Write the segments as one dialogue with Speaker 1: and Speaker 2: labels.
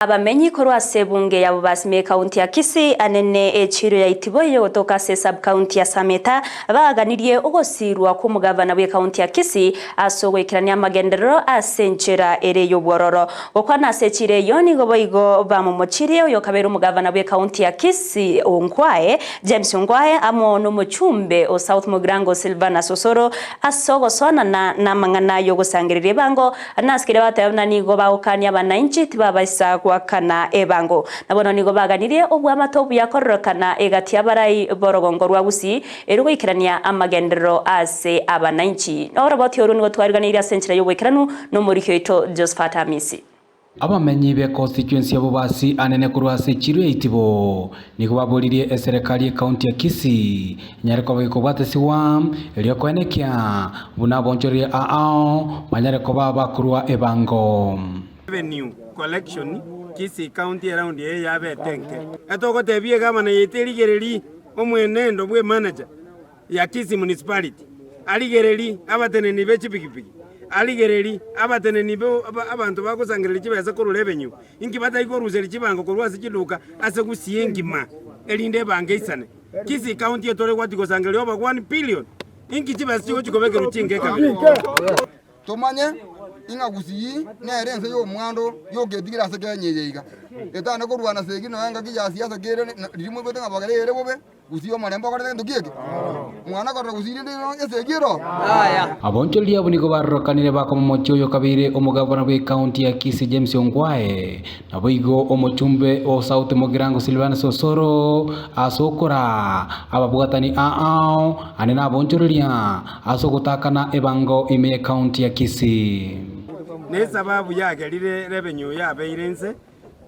Speaker 1: Abamenyi korwa ase ebunge ya Bobasi me ekaunti ya Kisii anene echiiro ya Itibo eyogotoka ase esub-county ya Sameta baaganirie ogosiirwa kw'omogavana bw'ekaunti ya Kisii ase ogoikerania amagenderero ase enchera ere y'obwororo. Gokwana ase echiiro eyio nigo boigo bamomochirie oyokabeire omogavana bw'ekaunti ya Kisii Ongwae James Ongwae amo nomochumbe o South Mugirango Silvanus Osoro ase ogosoanana namang'ana y'ogosangereria ebango Nasikire bateba buna nigo bagokania abanainchi tibabaisa goakana ebango. Na bono nigo baganirie obwamate obuya kororekana egati y'abarai b'orogongo rwa Gusii erio goikerania amagenderero ase abanainchi. Oroboti orwo nigo twariganeirie ase enchera y'oboikeranu nomoriki oito Josephat Amisi.
Speaker 2: Abamenyi be constituency ya Bobasi anene korwa ase echiro ya Itibo nigo baboririe eserekari y'ecounty ya Kisii enyare koba gekobwatesigwa erio koenekia buna abonchoreria aao banyare koba bakorwa ebango.
Speaker 3: Revenue collection Kisii county eround eye yabete enke. Etogotebia egavana yaito erigererie omwenendo bwe manager ya Kisii Municipality, arigererie abateneni be chipikipiki, arigererie abateneni be abanto bagosangereria chibesa korwa revenue, inki batari koruseria chibango korwa ase chiduka ase Gusii engima, erinde ebango eisane. Kisii County etore gwati gosangereria over 1 billion, inki chibesa chigochi kobekerwa chinka ekabere?
Speaker 4: Tomanye ing'a Gusii nere ense y'omwando yoketigera ase Kenya eye iga. Etane korwana segi nonya engaki ya siasa kere riria moigwete ng'a bogere ere bobe, Gusii omorembe okorete gento ki eke? Mwana korora Gusii rende esegi ero?
Speaker 2: Abonchoreria abwo nigo barorokanire bakomomochia oyo okabeire omogavana bw'ecounty ya Kisii James Ongwae, naboigo omochumbe o South Mugirango Silvanus Osoro ase okoraa ababwatani aao ande nabonchoreria ase ogotakana ebango ime y'ecounty ya Kisii.
Speaker 3: Nesababu yagerire revenue yabeire inse,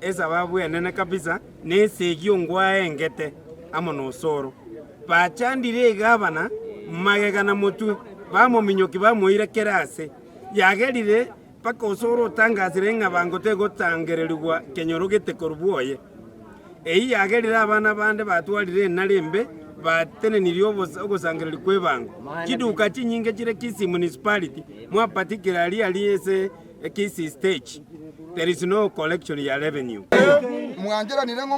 Speaker 3: esababu enene kabisa nesegi ongwaengete amo nosoro. Bachandire egavana magega na motwe, bamominyoki bamoira kera ase. Yagerire mpaka osoro otangasire ng'a bango tegotangererigwa kenyoro gete korwa bwoye. Eyio yagerire abana bande batwarire enare embe batenenirie ogosangereria kw'ebango. Chiduka chinyinge chire Kisii Municipality more particularly aria ase Kisii stage there is no collection ya revenue.
Speaker 4: Mwancheranire ng'a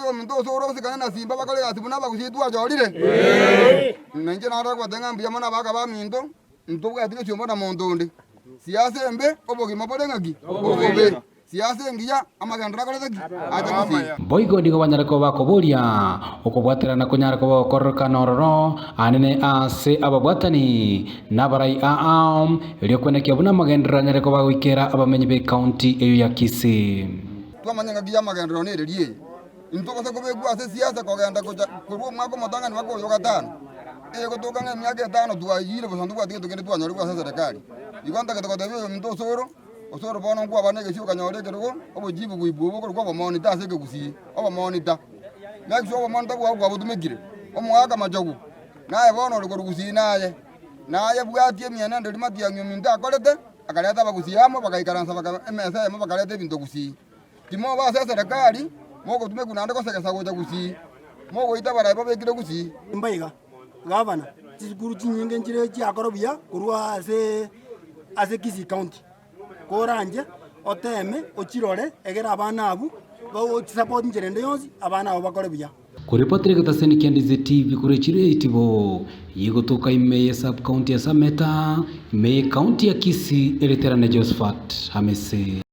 Speaker 4: oyominto ose ore osikane na simba bakore egasi buna abagusii twachorire? Na inche narora kobatebia ng'a mbuya mono abaka baminto, ntobwati gesiomba na monto onde. Siasa embe, obogima bore ng'aki? Obobe. Siasa engiya, amagenderero akorete ki? Acha gusii.
Speaker 2: Boigo nigo banyare koba bakoboria okobwaterana konyare koba gokororokana ororo anene ase ababwatani na abarai aao, erio kwenekia buna amagenderero anyare koba goikera abamenyi b'ecounty eyio ya Kisii.
Speaker 4: Twamanya engaki y'amagenderero nereri eye. Intobasa kobekwa ase siasa kogenda gocha korwa omwaka omotang'ani mpaka oyo ogatano. Egotoka ng'a emiaka etano twayire bosa ntobwati gento kende twanyorigwe ase eserekari. Igo ntagete gotebia oyominto osoro, osoro bono nkwaba na egesio okanyora ekerogo, obochifu bwaibwe obo okorokwa obomonita ase ekegusii, obomonita. Make sure obomonita bwao kwabotumekire, omoaka machogu, naye bono ore korwa gusii naye, naye bwatia emienendo eria Matiang'i ominto akorete, akareta abagusii amo bagaikaransa baka emesa eyemo bakareta ebinto gusii. Timoba ase eserekari, mogotumekwa naende gosegesa gocha gusii, mogoita abarai babekire gusii.
Speaker 5: Mbaiga, gavana, chisukuru chinyinge nchire chiakora buya korwa ase ase Kisii County. Koranche oteme ochirore egere abana abwo bagochisupport inchera ende yonsi abana abwo bakore buya.
Speaker 2: Koripotera egetaseni kia Ndizi TV korwa echiro ya Itibo, yegotoka ime ye sub county ya Sameta, ime ye county ya Kisii, eriterane Josephat Hamisi.